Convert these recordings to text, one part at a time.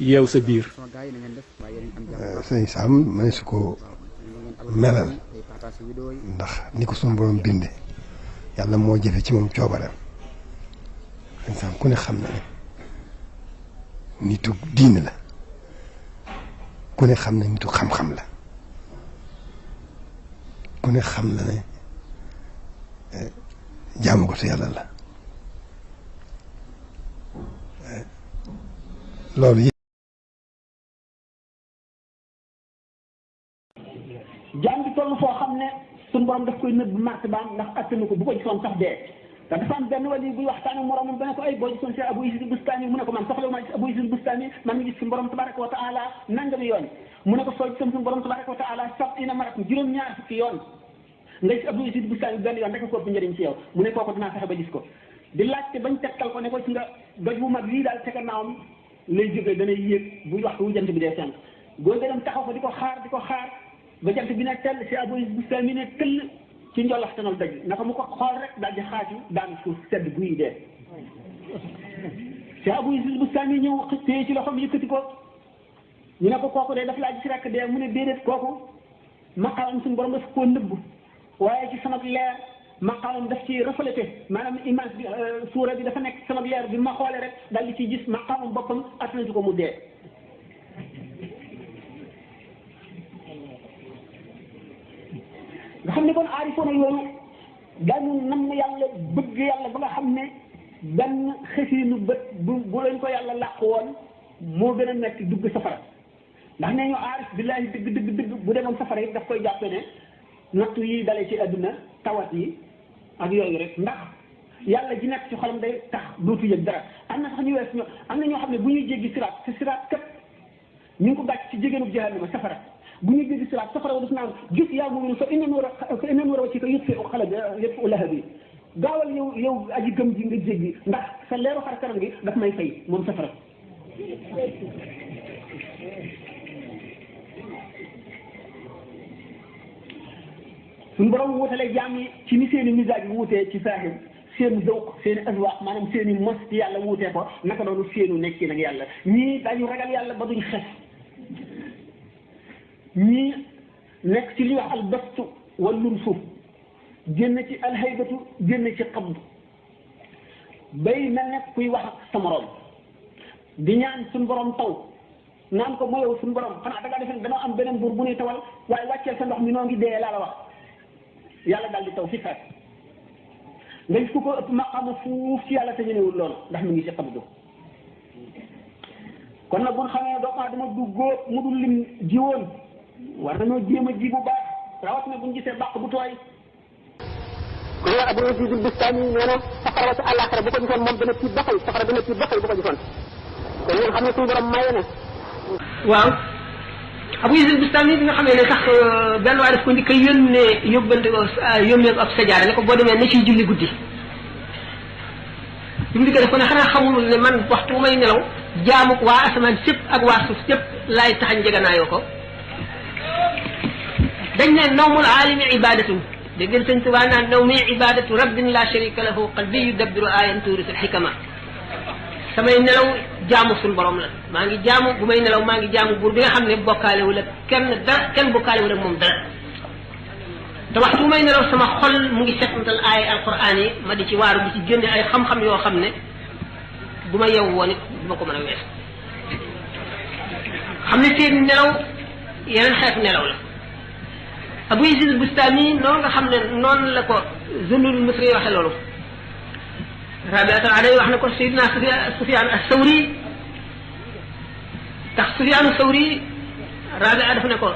yeew sa biir. sëñ Sam ma ne su ko melal ndax ni ko sunu borom binde yàlla moo jëfe ci moom coobareem. sëñ Sam ku ne xam na ne nitu diine la ku ne xam na nitu xam-xam la ku ne xam na ne jaamu ko te yàlla la loolu yi jaam bi toll foo xam ne suñu borom daf koy nëbb martabaam ndax attanu ko bu ko gisoon sax dee te dafa am benn wali buy waxtaan ak moromam dana ko ay boo gisoon si Abu Yazid Bustami mu ne ko man soxla maa gis Abu Yazid Bustami man mi gis suñu borom tabaraka wa taala nangami yoon mu ne ko soo gisoon suñu borom tabaraka wa taala sab'ina maratan juróom-ñaar fukki yoon nga gis Abu Yazid Bustami benn yoon rek ko ëpp njëriñ ci yow mu ne kooku dinaa fexe ba gis ko di laajte bañ tegtal ko ne ko ci nga doj bu mag lii daal te gannaawam lay jógee danay yéeg bu waxtu wu jant bi dee fenk góor ga dem taxaw fa di ko xaar ba jant bi ne tell si Abu Yazid Bustami ne tëll ci njolaxtanal daj naka mu ko xool rek daal di xaaju daan suuf sedd guy dee si Abu Yazid Bustami ñëw téye ci loxoom yëkkati ko ñu ne ko kooku de daf laa gis rek dee mu ne déedéet kooku maqaamam suñu borom daf koo nëbb waaye ci sama leer maqaamam daf ci reflété maanaam image bi suura bi dafa nekk sama leer bi ma xoolee rek daal di ciy gis maqaamam boppam attanatu ko mu dee nga xam ne kon aarifoona yooyu dañu nam yàlla bëgg yàlla ba nga xam ne benn xëfiinu bët bu leen ko yàlla làq woon moo gën a nekk dugg safara ndax nee ñu aarif billaahi dëgg bu demoon safara yi daf koy jàppe ne nattu yi dalee ci àdduna tawat yi ak yooyu rek ndax yàlla ji nekk ci xolam day tax dootu yëg dara am na sax ñu wees am na ñoo xam ne bu ñuy jéggi siraat te siraat kat ñu ngi ko gàcc ci jégéenub jahannama safara bu ñu jéggi siraat safara daf naan gis yaa mu'min fa inna nuura wajhika yutfi'u lahabi gaawal yow aji gëm ji nga jéggi ndax sa leeru xar kanam gi daf may fay moom safara suñu borom wutale jaam yi ci ni seeni misaaj bi wutee ci saaxib seeni zawq seeni azwaq maanaam seeni mos ci yàlla wutee ko naka noonu seenu nekki nag yàlla ñii dañu ragal yàlla ba duñ xes ñii nekk ci li wax al bastu wal lumsu génn ci alhaybatu génn ci qabd bay mel ne kuy wax ak sa morom di ñaan suñu borom taw naan ko moyow suñu borom xanaa da ngaa defe ne danoo am beneen buur bu ñuy tawal waaye wàcceel sa ndox mi noo ngi dee laa la wax yàlla daal di taw fi saat nga gis ku ko ëpp maqaama fuuf ci yàlla te ñëwul loolu ndax mu ngi ci qabdu kon nag bu ñu xamee doomu aadama du góor mu dul lim jiwoon war nañoo jéem a ji bu baax rawat na bu ñu gisee bàq bu tooy ku ñëw Abu Yazid Bustami nee na safara wa ci àllaaxira bu ko gisoon moom dana tiit ba xëy safara dana tiit ba xëy bu ko gisoon kon ñun xam ne suñu borom maye na waaw Abu Yazid Bustami bi nga xamee ne sax benn waay daf ko njëkk a yóbbante ko yónnee ko ab sajaada ne ko boo demee ne ciy julli guddi bi mu dikkee def ko ne xanaa xamul ne man waxtu may nelaw jaamu waa asamaan sépp ak waa suuf sépp laay taxañ njeganaayoo ko dañ ne nawmul aalimi ibadatun dégg sëñ Tuubaa naan nawmi ibadatu rabbin la sharika lahu qalbi yudabbiru ayan tuurisul xikama samay nelaw jaamu suñu borom la maa ngi jaamu bu may nelaw maa ngi jaamu buur bi nga xam ne bokkaalewul ak kenn bokkaalewul ak moom dara te waxtu bu may nelaw sama xol mu ngi settantal ay alquran yi ma di ci waaru di ci génne ay xam-xam yoo xam ne bu ma yeewu woon it du ma ko mën a wees xam ne seen nelaw yeneen xeetu nelaw la Abu Yazid Bustami noonu nga xam ne noonu la ko Zunnul Misri waxe loolu Rabi'at al-Adawi wax na ko Sayyidina Sufyan as-Sawri tax Sufyan as-Sawri Rabi'a daf ne ko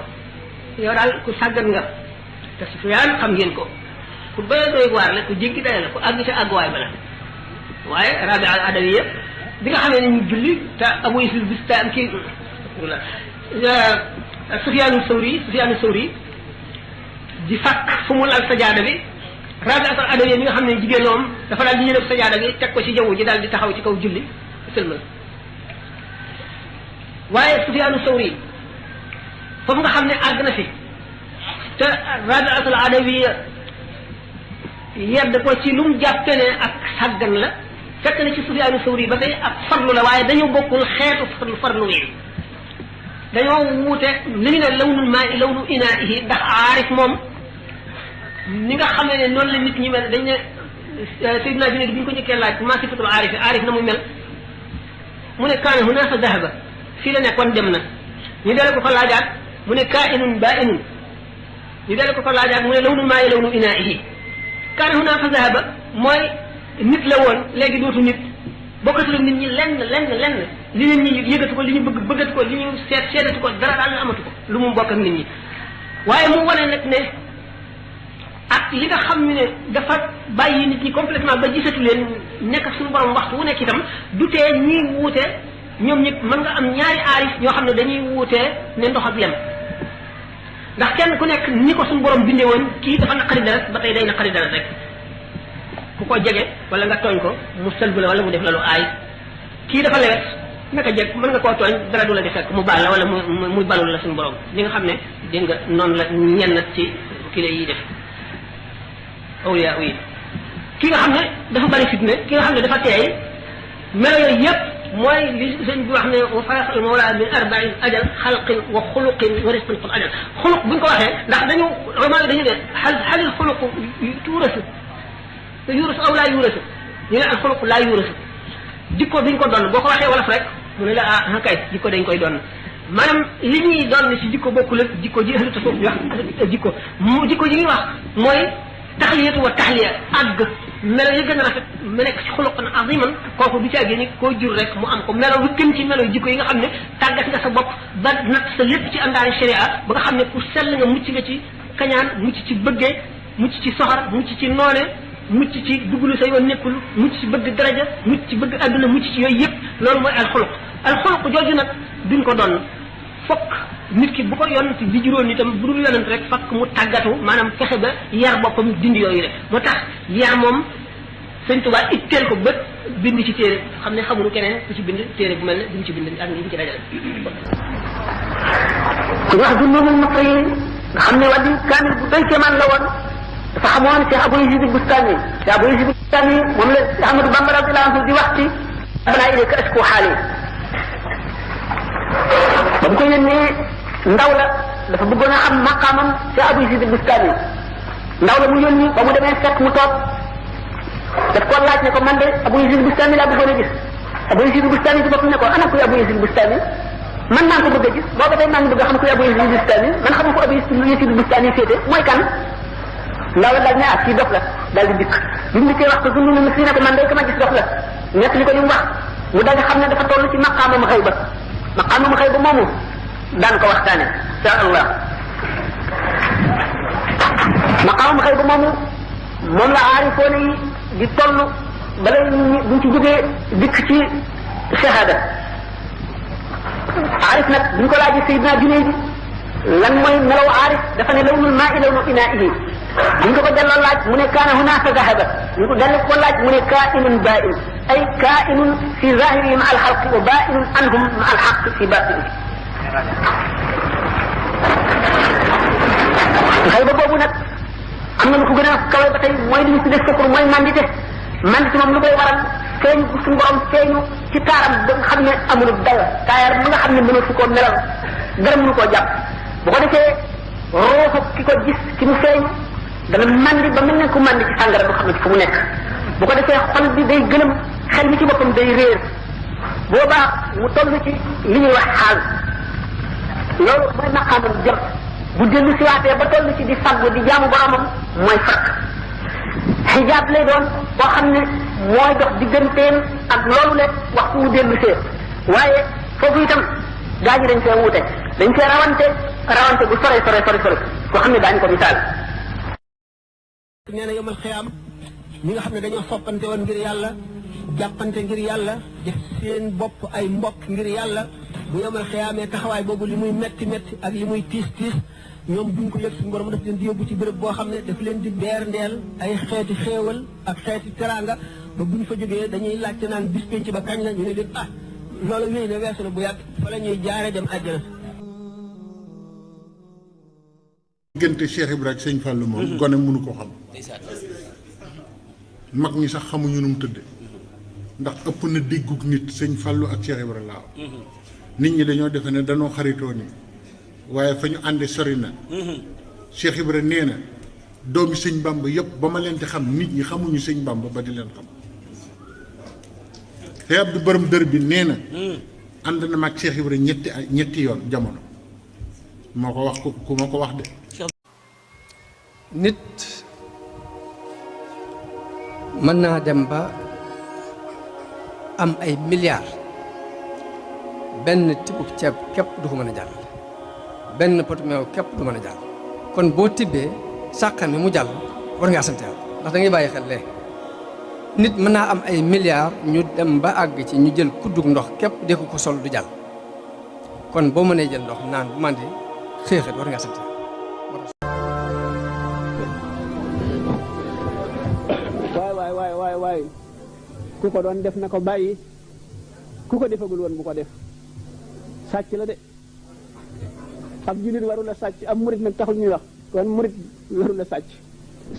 yow daal ku sàggan nga te Sufyan xam ngeen ko ku doy doy waar la ku jéggi day la ku àgg ca àgguwaay ba la waaye Rabi'a al-Adawi yëpp bi nga xamee ne ñu julli te Abu Yazid Bustami kii Sufyan as-Sawri di fàkk fu mu lal sajaada bi Rabi'at al-Adawi mi nga xam ne jigéen moom dafa daal di ñëw sajaada bi teg ko ci jaww ji daal di taxaw ci kaw julli sëlmal waaye Sufyaanu Sawri foofu nga xam ne àgg na fi te Rabi'at al-Adawi yedd ko ci lu mu jàppe ne ak sàggan la fekk na ci Sufyaanu Sawri ba tey ak farlu la waaye dañoo bokkul xeetu farlu wi dañoo wuute li ñu ne lawnul maa i lawnu inaa'ihi ndax aarif moom ni nga xamee ne noonu la nit ñi mel dañ ne Seydina Junayd bi ñu ko njëkkee laaj maa sifatul aarif na mu mel mu ne kaana hunaa fa dahaba fii la nekkoon dem na ñu dale ko fa laajaat mu ne kaa'inun baa'inun ñu dale ko fa laajaat mu ne lawnul maa i lawnu inaa'ihi kaana hunaa fa dahaba mooy nit la woon léegi dootu nit bokkatul nit ñi lenn li nit ñi yëgatu ko li ñu bëggatu ko li ñu seetatu ko dara daal amatu ko lu mu bokk ak nit ñi waaye mu wane nag ne ak li nga xam ne dafa bàyyi nit ñi complètement ba gisatu leen nekk suñu borom waxtu wu nekk itam du tee ñii wuute ñoom ñëpp mën nga am ñaari aarif ñoo xam ne dañuy wuutee ne ndox ak lem ndax kenn ku nekk ni ko suñu borom bindee woon kii dafa naqari dara ba tey day naqari dara rek ku ko jege wala nga tooñ ko mu sëlbu la wala mu def la lu aay kii dafa lewet naka jeg mën nga koo tooñ dara du la di fekk mu baal la wala muy balul la suñu borom li nga xam ne dégg nga noonu la ñenn ci kile yi def awliya yi ki nga xam ne dafa bari fitne ki nga xam ne dafa teey melo yooyu yëpp mooy li sëñ bi wax ne wa faraqal mawla min arba'in ajal xalqin wa xuluqin wa risqin qul ajal xuluq buñ ko waxee ndax dañu vraiment dañu ne xalil xuluq tuurasu yuurasu aw laa yuurasu ñu ne al xuluq laa yuurasu jikko duñ ko doon boo ko waxee wolof rek mu ne la ah kay jikko dañ koy doon maanaam li ñuy doon ci jikko bokkul ak jikko ji ahlu tasawuf ñu wax jikko ji ñuy wax mooy taxliyatu wa taxliya àgg melo yi gën a rafet mu nekk ci xuluqan aziman kooku du caagee ni koo jur rek mu am ko melo lu gën ci melo jikko yi nga xam ne tàggat nga sa bopp ba natt sa lépp ci àndaari sharia ba nga xam ne ku sell nga mucc nga ci kañaan mucc ci bëggee mucc ci soxar mucc ci noone mucc ci duglu sa yoon nekkul mucc ci bëgg daraja mucc ci bëgg àdduna mucc ci yooyu yëpp loolu mooy alxuluq jooju nag duñ ko doon fokk nit ki bu ko yonent di juróon itam bu dul yonent rek fokk mu tàggatu maanaam fexe ba yar boppam dindi yooyu rek moo tax yar moom sëñ Tuubaa itteel ko bët bind ci téere xam ne xamuñu keneen ku ci bind téere bu mel ne bi mu ci bind ak li mu ci dajale ku wax du noonu ma koy nga xam ne wàllu kaamil bu doy kéemaan la woon dafa xamoon Cheikh Abou Yazid Bustami Cheikh Abou Yazid Bustami moom la Cheikh Ahmadou Bamba radiyallahu anhu di wax ci banaa ilayka ashku xaali ba mu ko yónnee ndaw la dafa bëggoon a xam maqaamam Cheikh Abou Yazid Bustami ndaw la mu yónni ba mu demee fekk mu toog daf ko laaj ne ko man de Abou Yazid Bustami laa bëggoon a gis Abou Yazid Bustami ci boppam ne ko ana kuy Abou Yazid Bustami man maa ngi ko bëgg a gis booba tey maa ngi bëgg a xam kuy Abou Yazid Bustami man xam ko Abou Yazid Bustami féete mooy kan ndaw la daal ne kii dof la daal di dikk bi mu dikkee wax ko dund na fii ne ko man day ka ma gis dof la ñett li ko li mu wax mu daal di xam ne dafa toll ci maqaamam xëy ba moomu daan ko waxtaane insha allah maqaamam xëy ba moomu moom la aarifoone yi di toll bala buñ ci jógee dikk ci shahada aarif nag buñ ko laajee Seydina Junayd lan mooy melaw aarif dafa ne lawnul maa'i lawnu inaa'ihi buñ ko delloo laaj mu ne kaana hunaaka zahaba ñu ko delloo ko laaj mu ne kaa'inun baa'in ay kaa'inun fi zahirihi ma al-xalqi wa baa'inun anhum ma al-xaqi fi baatinihi xëy ba boobu nag am na lu ko gën a kawe ba tey mooy li ñu tuddee sukkur mooy mandite moom lu koy waral feeñ suñu borom feeñu ci taaram ba nga xam ne amul dayo taayar ba nga xam ne mënatu koo melal dara mënu koo jàpp bu ko defee rooxu ki ko gis ki mu feeñu dana mandi ba mel ne ku mandi ci sàngara du xam ne fu mu nekk bu ko defee xol bi day gëlëm xel mi ci boppam day réer boobaa mu toll ci li ñuy wax xaal loolu mooy maqaamam jot bu dellu siwaatee ba toll ci di faggu di jaamu boromam mooy fakk xijaab lay doon boo xam ne mooy dox digganteem ak loolu le waxtu wu dellu see waaye foofu itam gaa ñi dañ fee wuute dañ fee rawante bu sore koo xam ne daañu ko misaal nee na yomal xiyaam ñi nga xam ne dañoo soppante woon ngir yàlla jàppante ngir yàlla def seen bopp ay mbokk ngir yàlla bu yomal xiyaamee taxawaay boobu li muy metti ak li muy tiis ñoom buñ ko yëg suñu borom daf leen di yóbbu ci béréb boo xam ne daf leen di beer ndeel ay xeeti xéewal ak xeeti teraanga ba buñ fa jógee dañuy laajte naan bis penc ba kañ la ñu ne leen loolu wéy na weesu na bu yàgg fa la ñuy jaare dem àjjana. diggante Cheikh Ibrahima Sëñ Fallou moom gone mënu ko xam mag ñi sax xamuñu nu mu tëdde ndax ëpp na déggug nit sëñ Fallou ak Cheikh Ibra laaw nit ñi dañoo defe ne dañoo xaritoo ni waaye fa ñu ànde sori na Cheikh Ibra nee na doomi sëñ Bamba yëpp ba ma leen di xam nit ñi xamuñu sëñ Bamba ba di leen xam te Abdou borom dër bi nee na ànd na mag Cheikh Ibra ñetti yoon jamono moo ko wax ku ma ko wax de nit mën naa dem ba am ay milliards benn tibbub ceeb képp du ko mën a jàll benn pot meew képp du mën a jàll kon boo tibbee sàqan mi mu jàll war ngaa sant Yàlla ndax da ngay bàyyi xel lee nit mën naa am ay milliards ñu dem ba àgg ci ñu jël kuddug ndox képp de ko sol du jàll kon boo mënee jël ndox naan bu mandi xëexat war ngaa sant waay ku ko doon def na ko bàyyi ku ko defagul woon bu ko def sàcc la de ab jullit warul a sàcc ab murit nag taxul ñuy wax kon murit warul a sàcc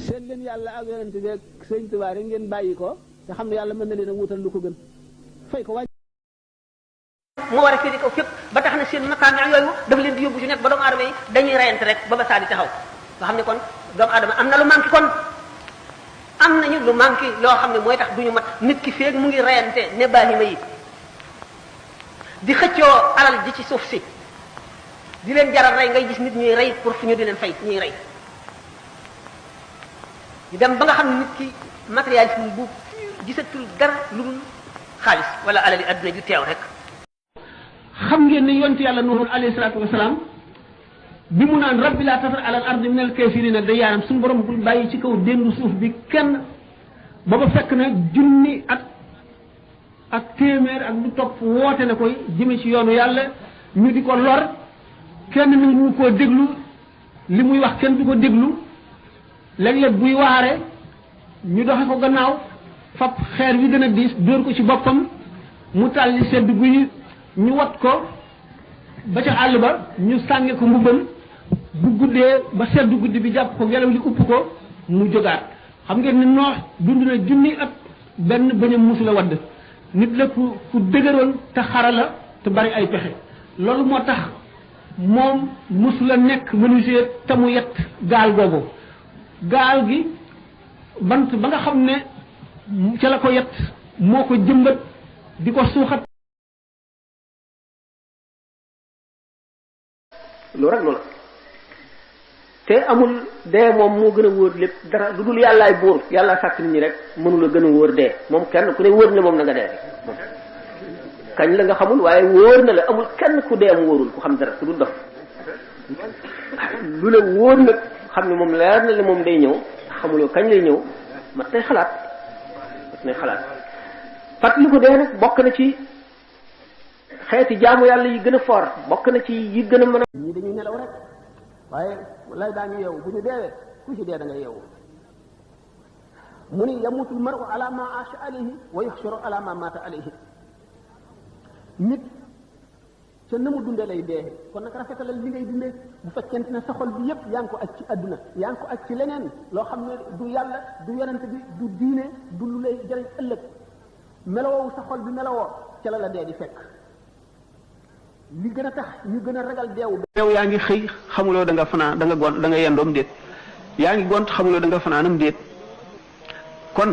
seet leen yàlla ak yonent bi ak sëñ Tuubaa rek ngeen bàyyi ko te xam ne yàlla mën na leen a wutal lu ko gën fay ko wàññi moo war a féete kaw fépp ba tax na seen makaam yooyu dafa leen di yóbbu ci nekk ba doomu aadama yi dañuy reyante rek ba saa di taxaw nga xam ne kon doomu aadama am na lu manqué kon am nañu lu manqué loo xam ne mooy tax duñu mat nit ki feeg mu ngi reyante ne baahima yi di xëccoo alal ji ci suuf si di leen jaral rey ngay gis nit ñuy rey pour fu ñu di leen fay ñuy rey di dem ba nga xam ne nit ki matérialisme bu gisatul dara lu dul xaalis wala alali adduna ju teew rek xam ngeen ne yonent yàlla Nuuh alayhi salaatu wasalaam bi mu naan rabbi laa tasar alal ardi minal kaafiriina dayyaaran suñu borom bul bàyyi ci kaw déndu suuf bi kenn booba fekk na junni ak téeméer ak lu topp woote na koy jëme ci yoonu yàlla ñu di ko lor kenn ni ñu koo déglu li muy wax kenn du ko déglu léeg-léeg buy waare ñu doxe ko gannaaw fab xeer wi gën a diis dóor ko ci boppam mu tàlli sedd guy ñu wat ko ba ca àll ba ñu sànge ko mbubbam bu guddee ba seddu guddi bi jàpp ko ngelaw li upp ko mu jógaat xam ngeen ne Noox dund na junni at benn bañam musu la wadd nit la ku dëgëroon te xara la te bari ay pexe loolu moo tax moom musu la nekk menuisier te mu yett gaal googu gaal gi bant ba nga xam ne ca la ko yett moo ko jëmbat di ko suuxat lu rek loolu te amul dee moom moo gën a wóor lépp dara lu dul yàllaay buur yàlla sàkk nit ñi rek mënula gën a wóor dee moom kenn ku ne wóor na moom na nga dee moom kañ la nga xamul waaye wóor na la amul kenn ku dee am wóorul ku xam dara ku dul dof lu la wóor nag xam ne moom leer na la moom day ñëw xamuloo kañ lay ñëw mat nay xalaat fàttali ko dee nag bokk na ci xeeti jaamu yàlla yi gën a foor bokk na ci yi gën a mën a ñii dañuy nelaw rek waaye lay daañu yeewu bu ñu deewee ku ci dee da nga yeewu mu ni yamutul maru ala ma asha alayhi wa yuxsharu ala ma mata alayhi nit ca na mu dunde lay dee kon nag rafetalal li ngay dundee bu fekkente ne sa xol bi yépp yaa ngi ko aj ci àdduna yaa ngi ko aj ci leneen loo xam ne du yàlla du yonent bi du diine du lu lay jëriñ ëllëg melowoo sa xol bi melowoo ca la dee di fekk li gën a tax ñu gën a ragal deewu yow yaa ngi xëy xamuloo da nga fanaan da nga gont da nga yendoom déet yaa ngi gont xamuloo da nga fanaanam déet kon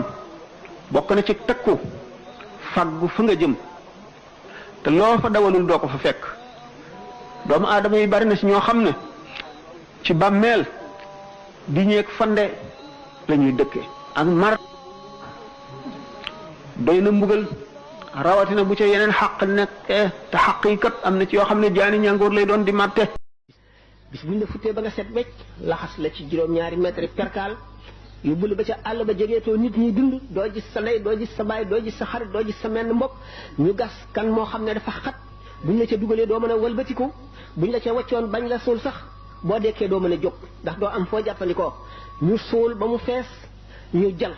bokk na ci takku faggu fa nga jëm te loo fa dawalul doo ko fa fekk doomu aadama yi bari na si ñoo xam ne ci bàmmeel di ñeeg fande la ñuy dëkke ak mar doy na mbugal rawatina bu ca yeneen xaq nekk te xaq yi kat am na ci yoo xam ne jaani ñàngoor lay doon di màtte bis buñ la futtee ba nga set wecc laxas la ci juróom-ñaari mètre perkaal yóbbu la ba ca àll ba jegeetoo nit ñi dund doo gis sa ndey doo gis sa baay doo gis sa xarit doo gis sa menn mbokk ñu gas kan moo xam ne dafa xat buñ la ca dugalee doo mën a wëlbatiku buñ la ca waccoon bañ la suul sax boo dekkee doo mën a jóg ndax doo am foo jàppandikoo ñu suul ba mu fees ñu jal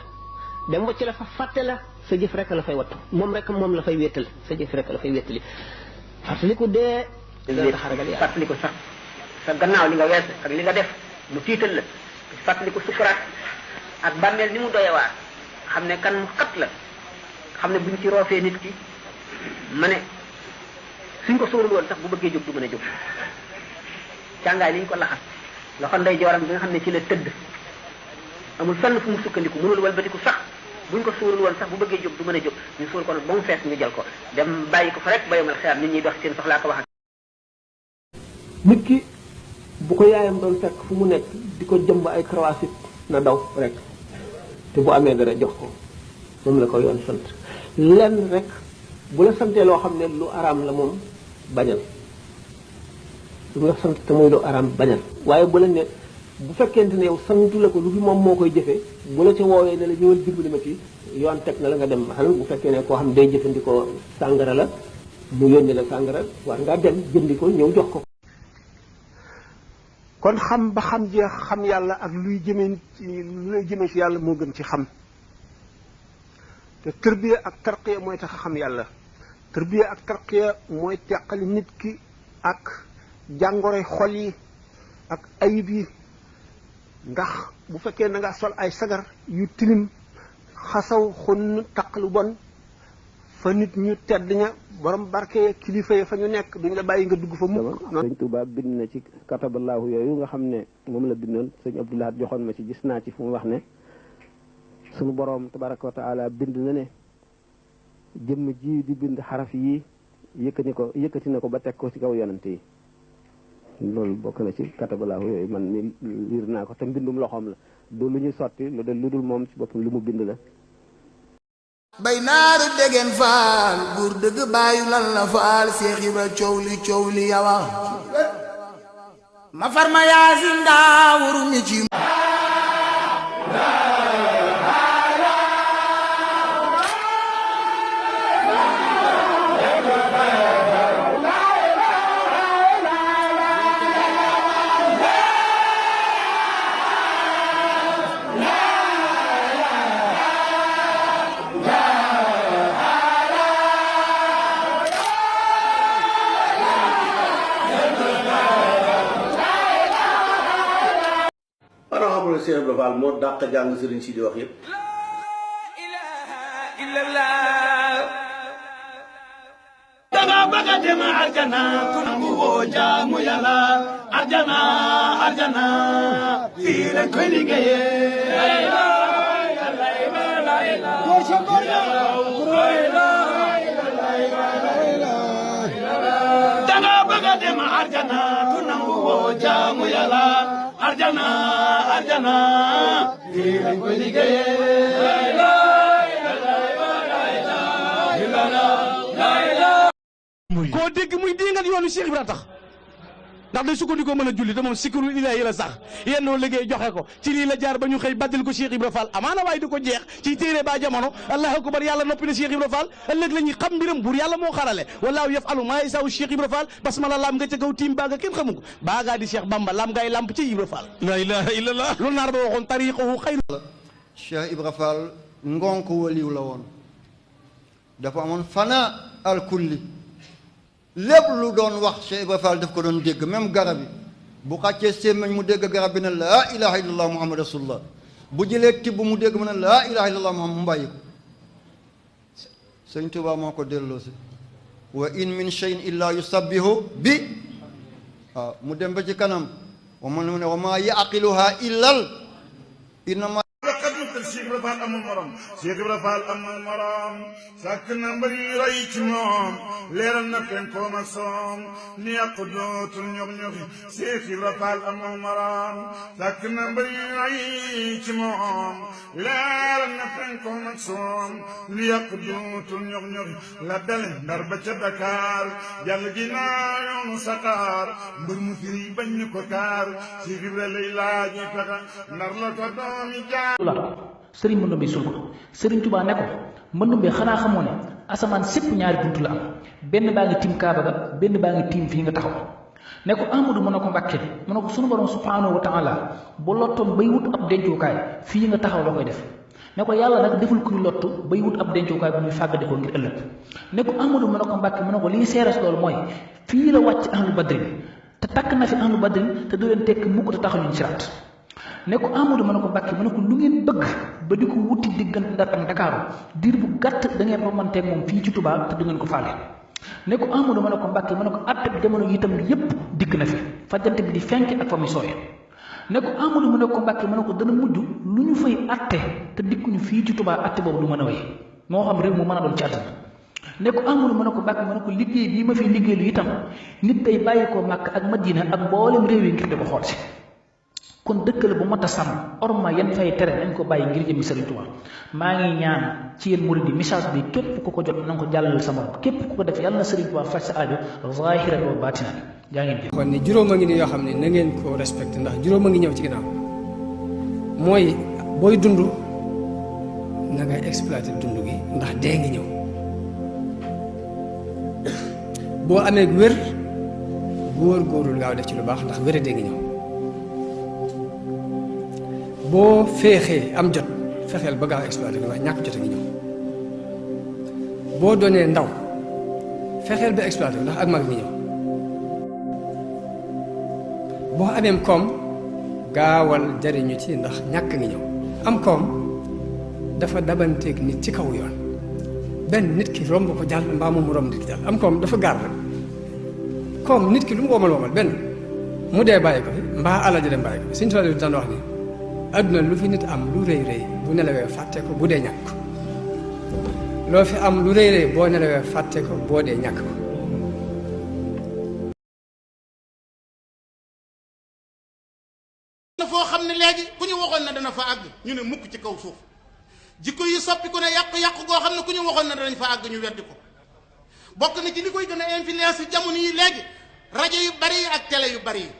dem wacc la fa fàtte la sa jëf rek la fay wattu moom la fay wéttal sa jëf rek la fay wéttali fàttaliku dee dina tax a ragal yàlla fàttaliku sax sa gannaaw li nga wees ak li nga def mu tiital la fàttaliku sukuraat ak bàmmeel ni mu doyewaar xam ne kan mu xat la xam ne buñ ci roofee nit ki ma ne suñ ko sóorul woon sax bu bëggee jóg du mën a jóg càngaay li ñu ko laxas loxo ndey jooram bi nga xam ne ci la tëdd amul fenn fu mu sukkandiku mënul walbatiku sax buñ ko sóorul woon sax bu bëggee jóg du mën a jóg ñu sóor ko nag ba mu fees ñu jël ko dem bàyyi ko fa rek ba yomal xeer nit ñi dox seen soxlaa ko wax ak nit ki bu ko yaayam doon fekk fu mu nekk di ko jëmb ay karawasit na daw rek te bu amee dara jox ko moom la ko yoon sant lenn rek bu la santee loo xam ne lu araam la moom bañal lu la sant te muy lu araam bañal waaye bu la ne bu fekkente ne yow santu la ko lu fi moom moo koy jëfee bu la ca woowee ne la ñëwal dimbali ma ci yoon teg na la nga dem xanaa bu fekkee ne koo xam ne day jëfandikoo sàngara la mu yónni la sàngara war ngaa dem jëndi ko ñëw jox ko. kon xam ba xam jeex xam yàlla ak luy jëmee ci yàlla moo gën ci xam te tërbiya ak tarqiya mooy tax a xam yàlla tërbiya ak tarqiya mooy teqali nit ki ak jàngoroy xol yi ak ayib yi ndax bu fekkee na nga sol ay sagar yu tilim xasaw xunn taq lu bon fa nit ñu tedd ña borom barke kilifa yi fa ñu nekk duñ la bàyyi nga dugg fa mukk. sëñ Tuubaa bind na ci kataballaahu yooyu nga xam ne moom la bindoon sëñ Abdoulahat joxoon ma ci gis naa ci fu mu wax ne sunu borom tabaraka wa taala bind na ne jëmm ji di bind xaraf yi yëkkati na ko ba teg ko ci kaw yonante yi loolu bokk na ci kataballaahu yooyu man mi liir naa ko te mbindum loxoom la du lu ñu sotti lu dul moom ci boppam lu mu bind la. bay naaru degen faal buur dëgg bàyyu lan la faal Seex Ibra coow li yawa ma far ma yaasin daa waru mi ci Cheikh Ibra Fall moo dàq jàng sëriñ si di wax yëpp. danga bëgg a dem arjana ku nangu woo jaamu yàlla arjana fii lañ koy liggéeyee. danga bëgg a dem arjana ku nangu woo jaamu yàlla arjana fii lañ koy liggéeyee. koo dégg muy diingat yoonu Cheikh Ibra tax ndax day sukkandikoo mën a julli te moom sikru ilaahi la sax yennoo liggéey joxe ko ci lii la jaar ba ñu xëy baddil ko Cheikh Ibra Fall amaana waaye di ko jeex ci téere ba jamono allahu akbar yàlla noppi na Cheikh Ibra Fall ëllëg la ñuy xam mbiram buur yàlla moo xarale walaahu yafalu maa yasaw Cheikh Ibra Fall basmala laam nga ca kaw tiim baaga kenn xamu ko baagaa di Cheikh Bamba laam ngay lamp ci Ibra Fall la ilaha illallah loolu naar ba waxoon tariqahu xayru Cheikh Ibra Fall ngonk waliw la woon dafa amoon fana al kulli lépp lu doon wax Cheikh Ibra Fall daf ko doon dégg même garab yi bu xàccee sémmiñ mu dégg garab bi ne laa ilaha illallah muhammad rasulullah bu jëlee tibb mu dégg mu ne laa ilaha illallah muhammad mu bàyyi ko sëñ Tuubaa moo ko delloo si wa in min shay'in illa yusabbihu bi waaw mu dem ba ci kanam wa man mu ne wa maa yaqiluha illal innama Cheikh Ibra Fall amul morom Cheikh Ibra Fall amul morom sàkk na mbër yu rëy ci moom leeral na penkoom ak soom ni yàq dootul ñox-ñoxi Cheikh Ibra Fall amul morom sàkk na mbër yu rëy ci moom leeral na penkoom ak soom ni yàq dootul ñox-ñoxi la dale Ndar ba ca Dakar jàll gi naa yoonu Sakaar mbër mu firi bañ ñu ko kaar Cheikh Ibra lay laaj ñu fexe Ndar la ko doomi jaar sëriñ Mandumbe sul ko sëriñ Tuubaa ne ko Mandumbe xanaa xamoo ne asamaan sépp ñaari buntu la am benn baa ngi tiim Kaaba ga benn baa ngi tiim fii nga taxaw ne ko Amadou mën na ko Mbàkke mën na ko sunu borom subhanahu wa taala ba lottoon bay wut ab dencukaay fii nga taxaw la koy def ne ko yàlla nag deful kuy lottu bay wut ab dencukaay bu muy fàggadi ko ngir ëllëg ne ko Amadou mën na ko Mbàkke mën na ko liy seeres loolu mooy fii la wàcc ahlu badrin te takk na fi ahlu badrin te du leen tekk mukk te taxañuñ siraat ne ko Amadou ma ne ko Mbàkke ma ne ko lu ngeen bëgg ba di ko wuti diggante Ndar ak Ndakaaru diir bu gàtt da ngeen romanteeg moom fii ci Touba te du ngeen ko faale ne ko Amadou ma ne ko Mbàkke ma ne ko atte bi jamono itam yépp dikk na fi fajjante bi di fenk ak fa muy sooyee ne ko Amadou ma ne ko Mbàkke ma ne ko dana mujj lu ñu fay atte te dikkuñu fii ci Touba atte boobu du mën a wéy moo xam réew mu mën a doon ci àddina ne ko Amadou ma ne ko Mbàkke ma ne ko liggéey bii ma fi liggéey lu itam nit day bàyyi ko Màkk ak Madina ak mboolem réew yi ngir di ko xool si kon dëkk la bu mot a sàmm orma yan fay tere nañ ko bàyyi ngir jëmmi Sëriñ Tuubaa maa ngi ñaan ci yéen murid yi message bi képp ku ko jot na nga ko jàllale sa morom képp ku ko def yàlla na Sëriñ Tuubaa faj sa aajo zahiran wa baatinan jaa ngeen jëf. kon ni juróom a ngi nii yoo xam ne na ngeen ko respecté ndax juróom a ngi ñëw ci ginnaaw mooy booy dund na ngay exploité dund gi ndax dee ngi ñëw boo amee wér góor-góorul gaaw def ci lu baax ndax wér dee ngi ñëw. boo féexee am jot fexeel ba gaaw exploité ko ndax ñàkk jot a ngi ñëw boo doonee ndaw fexeel ba exploité ko ndax ak mag ngi ñëw boo ameem koom gaawal jariñu ci ndax ñàkk ngi ñëw am koom dafa dabanteeg nit ci kaw yoon benn nit ki romb ko jàll mbaa moom mu romb nit ki jàll am koom dafa gaar rek koom nit ki lu mu womal benn mu dee bàyyi ko fi mbaa alal ji dem bàyyi ko fi suñu tool yi daan wax ni adduna lu fi nit am lu rëy rëy bu nelawee fàtte ko bu dee ñàkk loo fi am lu rëy rëy boo nelawee fàtte ko boo dee ñàkk ko na foo xam ne léegi ku ñu waxoon na dana fa àgg ñu ne mukk ci kaw suuf jikko yi soppi ku ne yàqu-yàqu goo xam ne ku ñu waxoon na danañ fa àgg ñu weddi ko bokk na ci li koy gën a influence jamono yi léegi rajo yu bari yi ak télé yu bari yi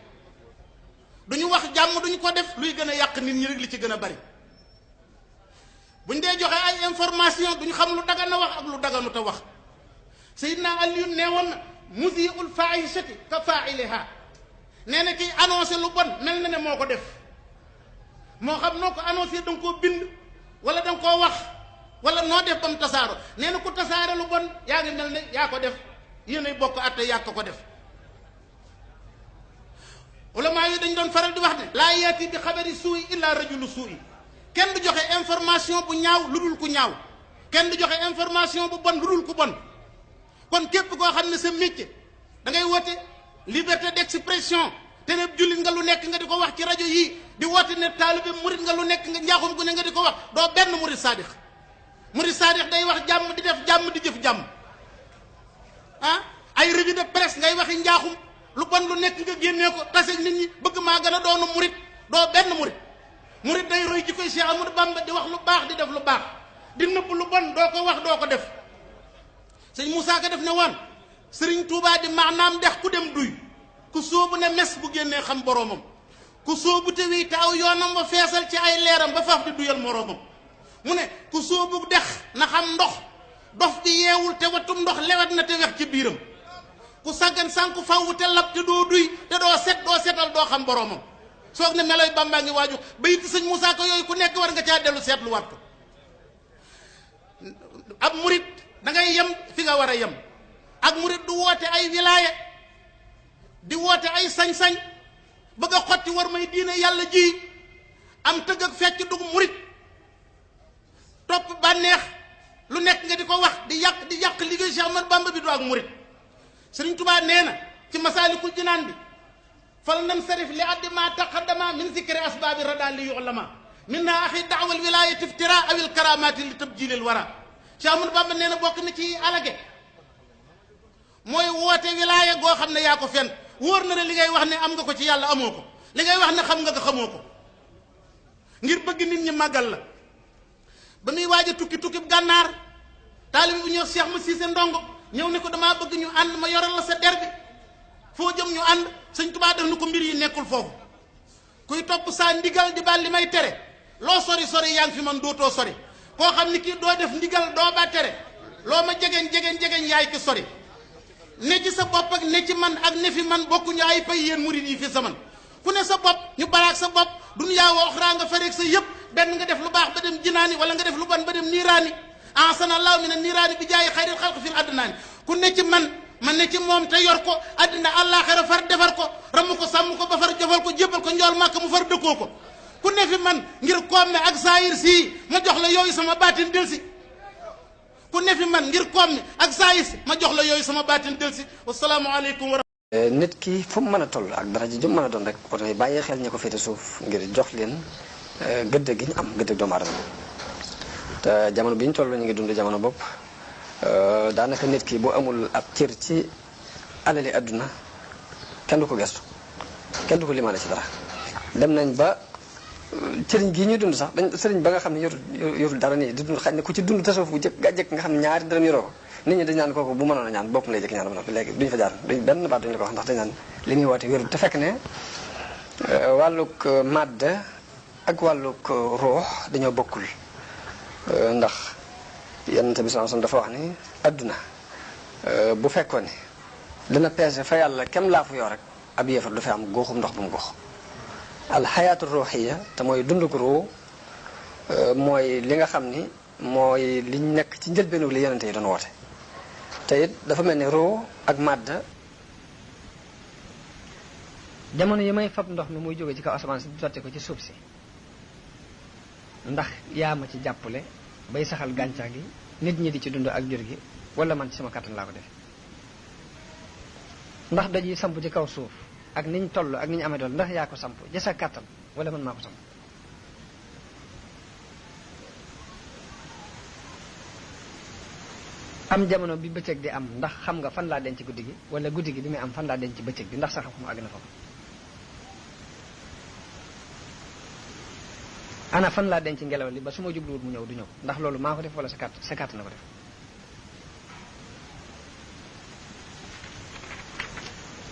duñu wax jàmm duñu ko def luy gën a yàq nit ñi rek li ci gën a bari buñ dee joxe ay information duñu xam lu dagan a wax ak lu daganut a wax Seydina Aliyu nee woon na musii'ul faahishati ka faa'iliha nee na kiy annoncé lu bon mel na ne moo ko def moo xam noo ko annoncé da nga koo bind wala da nga koo wax wala noo def ba mu tasaaro nee na ku tasaare lu bon yaa ngi mel ne yaa ko def yéenay bokk atte yàq ko def ulama yi dañ doon faral di wax ne laa yaati bi xabari suuy illa rajulu suuy kenn du joxe information bu ñaaw lu dul ku ñaaw kenn du joxe information bu bon lu dul ku bon kon képp koo xam ne sa métier da ngay woote liberté d'expression te ne jullit nga lu nekk nga di ko wax ci rajo yii di woote ne taalibe murit nga lu nekk nga njaaxum gu ne nga di ko wax doo benn murit saadix day wax jàmm di def jàmm di jëf jàmm ah ay revue de presse ngay waxi njaaxum lu bon lu nekk nga génnee ko taseeg nit ñi bëgg maa gën a doonu murit doo benn murit day roy ji koy Cheikh Amadou Bamba di wax lu baax di def lu baax di nëbb lu bon doo ko wax doo ko def sëñ Moussa Ka def ne woon sëriñ Touba di maanaam dex ku dem duy ku sóobu ne mes bu génnee xam boroomam ku sóobu te wii te aw yoonam ba feesal ci ay leeram ba faaf di duyal moroomam mu ne ku sóobu dex na xam ndox dof bi yeewul te watum ndox lewet na te wex ci biiram ku saggan sànku fawwu te lab te doo duy te doo setal doo xam boroomam soog ne meloy Bàmbaa ngi waaju bayiti sëñ Moussa Ka yooyu ku nekk war nga caa dellu seetlu waat ko ab murit da ngay yem fi nga war a yem ak murit du woote ay wilaaya di woote ay sañ-sañ bëgg a xotti war may diine yàlla ji am tëgg ak fecc dugg murit topp bànneex lu nekk nga di ko wax di yàq liggéey Cheikh Ahmadou Bamba bi du ak murit Sëriñ Tuubaa nee na ci Masaalikul Jinaan bi fal nan sarif li addi ma taqaddama min zikri asbaabi rada li yu'lama minna axi daawal wilayati iftira awil karamati li tabjilil wara Cheikh Ahmadou Bamba nee na bokk na ci alage mooy woote wilaaya goo xam ne yaa ko fent wóor na ne li ngay wax ne am nga ko ci yàlla amoo ko li ngay wax ne xam nga ko xamoo ko ngir bëgg nit ñi màggal la ba muy waaj a tukki gànnaar taalibi bu ñëw Cheikh ma Siise Ndongo ñëw ne ko damaa bëgg ñu ànd ma yoral la sa der bi foo jëm ñu ànd sëñ Tuubaa def na ko mbir yi nekkul foofu kuy topp saa ndigal di baal li may tere loo sori yaa ngi fi man dootoo sori koo xam ni kii doo def ndigal doo ba tere loo ma jegeñ yaay ki sori ne ci sa bopp ak ne ci man ak ne fi man bokkuñu ay pay yéen murid yi fi zaman ku ne sa bopp ñu baraak sa bopp dunyaa wa oxraa nga fareeg sa yëpp benn nga def lu baax ba dem jinaani wala nga def lu bon ba dem niiraani ahsanallahu mina niiraani bi jaayi xayril xalq fil adnaani ku ne ci man ne ci moom te yor ko àddina àllaaxira far defar ko ramm ko sàmm ko ba far jofal ko jébbal ko njool màkk mu far dëkkoo ko ku ne fi man ngir koom mi ak saayir sii ma jox la yooyu sama baatin del si ku ne fi man ngir koom mi ak saayir si ma jox la yooyu sama baatin del si wasalaamu aleykum wa nit ki fu mu mën a toll ak dara ji ju mën a doon rek oto yi bàyyi xel ñi ko féete suuf ngir jox leen gëdd gi ñu am gëdd doomu aadama te jamono bi ñu toll ñu ngi dund jamono bopp daanaka nit ki bu amul ab cër ci alali adduna kenn du ko gestu kenn du ko limaale ci dara dem nañ ba sëriñ gii ñuy dund sax dañ sëriñ ba nga xam ne yorul dara nii di dund xañ ne ku ci dund tasawuf bu jëkk gàjjëkk nga xam ne ñaari dërëm yoroo ko nit ñi dañ naan kooku bu mënoon a ñaan boppam lay jëkk ñaan ba noppi léegi duñ fa jaar duñ benn baat duñ la ko wax ndax dañ naan li muy woote wérul te fekk ne wàllug madda ak wàllug ruux dañoo bokkul ndax yonent bi sallallahu alayhi wasallam dafa wax ni adduna bu fekkoon ni dana peese fa yàlla kem laa fu yoo rek ab yéefar du fi am góoxum ndox bu mu góox alxayaatu ruuxiya te mooy dundug ruu mooy li nga xam ni mooy liñ nekk ci njëlbeenu li yonente yi doon woote te it dafa mel ni ruu ak màdd jamono yi may fab ndox mi muy jóge ci kaw asamaan si sotti ko ci suuf si ndax yaa ma ci jàppale bay saxal gàncax gi nit ñi di ci dund ak jur gi wala man ci sama kàttan laa ko def ndax dañuy samp ci kaw suuf ak niñ toll ak niñ amee dool ndax yaa ko samp ci sa kàttan wala man maa ko samp am jamono bi bëccëg di am ndax xam nga fan laa denc guddi gi wala guddi gi bi muy am fan laa denc bëccëg bi ndax sa xam-xam àgg na fa ana fan laa denc ngelaw li ba su ma jubluwut mu ñëw du ñëw ndax loolu maa ko def wala sa kàttan na ko def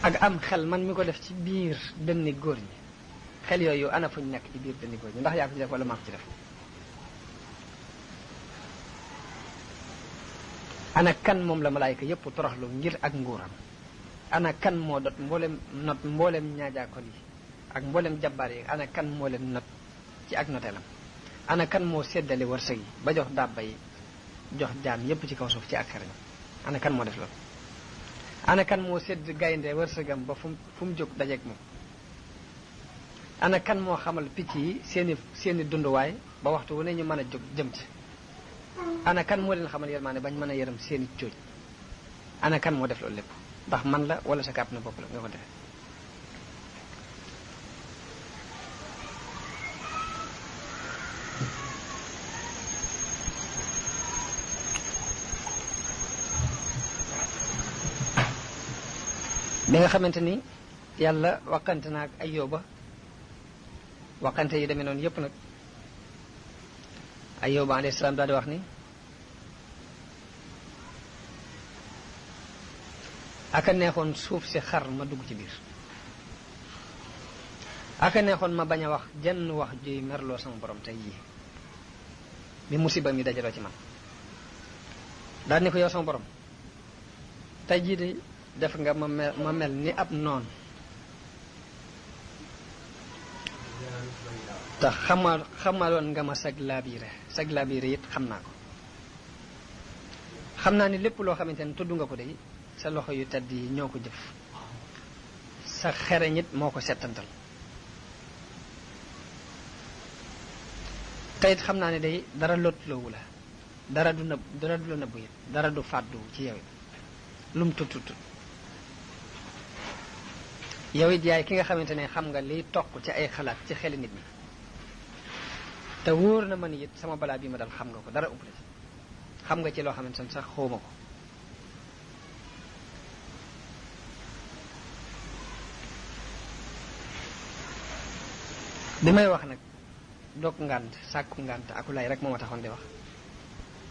ak am xel man mi ko def ci biir dënni góor ñi xel yooyu ana fuñ nekk ci biir dënni góor ñi ndax yaa ko ci def wala maa ko ci def ana kan moom la malaayka yépp toroxlu ngir ak nguuram ana kan moo dot mboolem ñaajaakoon yi ak mboolem jabbaar yi ana kan moo leen not ci ak noteelam ana kan moo séddale wërsëg yi ba jox dàbba yi jox jaam yépp ci kaw suuf ci ak xarañ ana kan moo def loolu ana kan moo sédd gaynde wërsëgam ba fu mu jóg dajeeg moom ana kan moo xamal picc yi seeni dunduwaay ba waxtu wu ne ñu mën a jóg jëm ci ana kan moo leen xamal yërmaane bañ mën a yërëm seeni cooj ana kan moo def loolu lépp ndax man la wala sa kàpp na bopp la nga ko defee bi nga xamante ni yàlla waxante na ak Ayyuba waxante yi demee noonu yépp nag Ayyuba alayhi salaam daal di wax ni aka neexoon suuf si xar ma dugg ci biir aka neexoon ma bañ a wax jenn wax juy merloo sama borom tey jii bi musiba mi dajaloo ci man daal ni ko yow sama borom tey jii de def nga ma mel ni ab noon te xamaloon nga ma sag laabiire it xam naa ko xam naa ni lépp loo xamante ne tudd nga ko de sa loxo yu tedd yi ñoo ko jëf sa xereñ it moo ko settantal te it xam naa ne day dara lotloowu la dara du la nëbbu it dara du fàddu ci yow it lum tut yow it yaay ki nga xamante ne xam nga liy toq ci ay xalaat ci xeli nit ñi te wóor na ma ni it sama balaa bii ma dal xam nga ko dara ëpp la ci xam nga ci loo xamante ne sax xawma ko bi may wax nag dog ngànt sàkku ngànt akulay rek moo ma taxoon di wax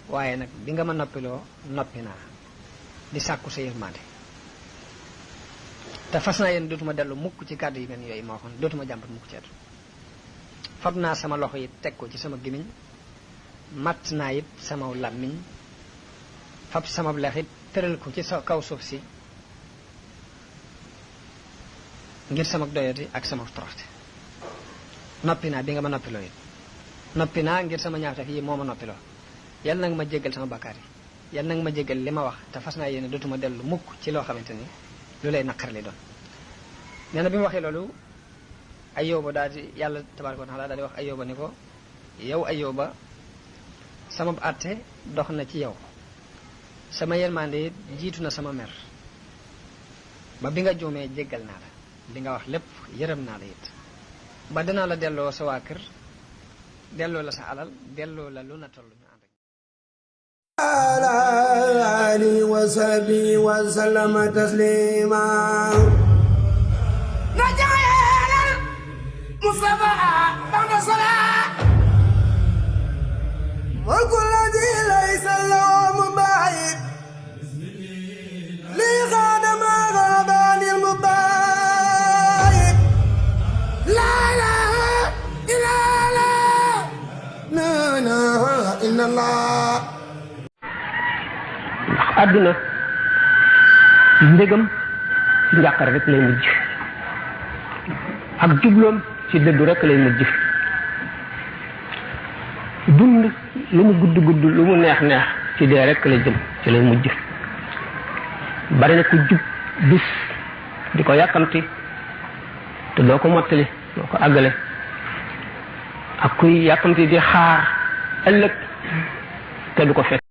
waaye nag bi nga ma noppiloo noppi naa di sàkku sa yërmande te fas naa yéen dootuma dellu mukk ci kàddu yi mel yooyu ma waxoon dootuma jàmbat mukk ci etu fab naa sama loxo yi teg ko ci sama gémmiñ matt naa it sama làmmiñ fab sama lex it tëral ko ci sa kaw suuf si ngir sama doyati ak sama toroxte noppi naa bi nga ma noppiloo it noppi naa ngir sama ñaawtef yi moo ma noppiloo yal na nga ma jéggal sama bakkaar yi yal na nga ma jéggal li ma wax te fas naa yéene dootuma dellu mukk ci loo xamante ni lu lay naqar li doon nee na bi mu waxee loolu Ayyuba daal di yàlla tabaaraka wa taala daal di wax Ayyuba ni ko yow Ayyuba sama àtte dox na ci yow sama yërmande jiitu na sama mer ba bi nga juumee jéggal naa la li nga wax lépp yërëm naa la it ba dinaa la delloo sa waa kër delloo la sa alal delloo la lu na toll ñu ànd ala alihi wa sahbihi wa sallama taslima najaayal Mustafa ba'da salat wal kullu di laysa lahu mubayid li khadama rabani al mubayid la ilaha illa Allah ndax àdduna ndégam ci njàqare rek lay mujj ak jubloom ci dëddu rek lay mujj dund lu mu gudd gudd lu mu neex neex ci dee rek lay jëm ci lay mujj bari na ku jub bis di ko yàkkamti te doo ko mottali doo ko àggale ak kuy yàkkamti di xaar ëllëg te du ko fekk